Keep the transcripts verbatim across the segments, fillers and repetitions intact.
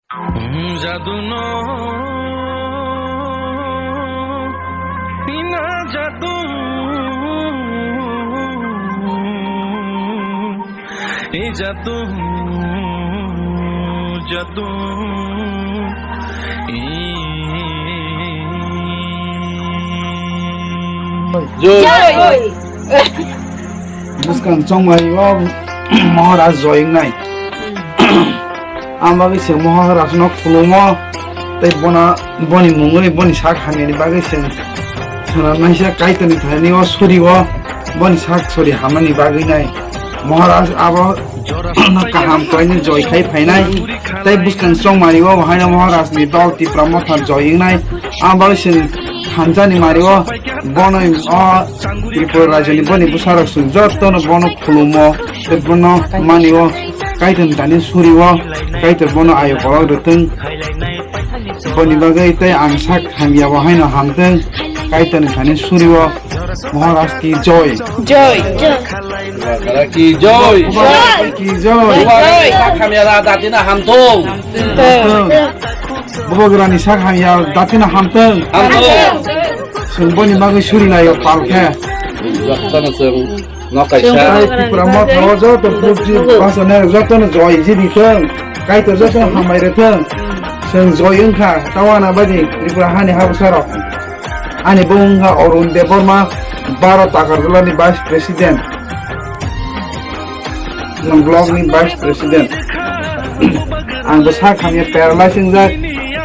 Jadu no, ina jadu, e jadu, jadu, e. Joi. Joi. Bwskang chongmari o Maharaj joingnai. Ang bagwi se Maharaj no khulumo, tei bona, boni mungwi boni sak hamyani bagwi se swnamnaisa Kaitorni thani o suri o boni sak suri hamani bagwi nai. Maharaj abo no kaham khlaini joi khai phainai. Tei bwskang chongmari o haino Maharaj ni dol Tipra Motha joi wngnai. Ang bagwi se thansa ni mari o bono o Tripura rajyo ni boni bwsarok chwng jotono bono khulumo, tei bono mani o Kaitor ni thani suri o, Kaitor bono ayo kolok rwthwng. Boni bagwi tei ang sak hamya bo haino hamthwng, Kaitor ni thani suri o. Maharaj ki joy. Joy. Maharaj ki joy. Joy. Ki joy. Joy. Sak hamya da datina hamthwng. Bubagrani sak hamya datina hamthwng. Hamthwng. Chwng boni bagwi suri laio pal khe. Jotono chwng nok kaisa. Chwng Tripura Motha o joto group ji basa ne jotono joy ji di thwng. Kaitor jotono hambai re thwng. Chwng joy wngkha tawana badi Tripura hani habsarok. Ani bung wngkha Arun Debbarma, Bharat Agartala ni Vice President. Nwng block ni Vice President. Ang bwsa khamya paralyze wngjak.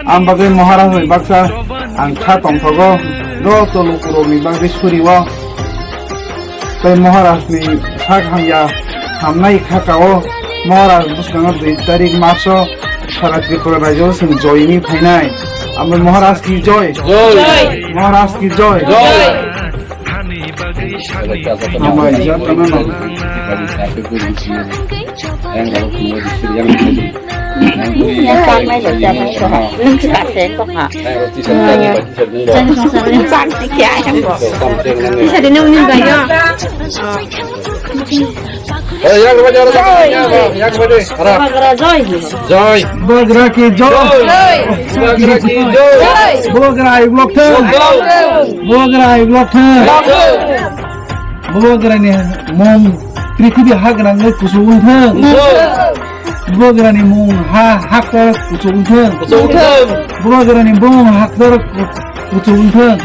Ang bagwi Maharaj ni baksa ang kha tongthogo. Joto lukurok ni bagwi suri o. Tei Maharaj ni sak hamya hamnai kha ka o. Maharaj bwskango dui tarik March o sara Tripura rajyo chwng joy ni phainai. Ambai Maharaj ki joy. Joy. Maharaj ki joy. Joy. Hambai jotono no. Joy. Bubagra ki joy. Bubagra ki joy. Bubagra ayuk lok thang. Bubagra ayuk lok thang. Bubagra ni mung prithibi hagrang le kusu wng thang. Bubagra ni mung ha haktor kusu wng thang. Bubagra ni mung haktor kusu wng thang.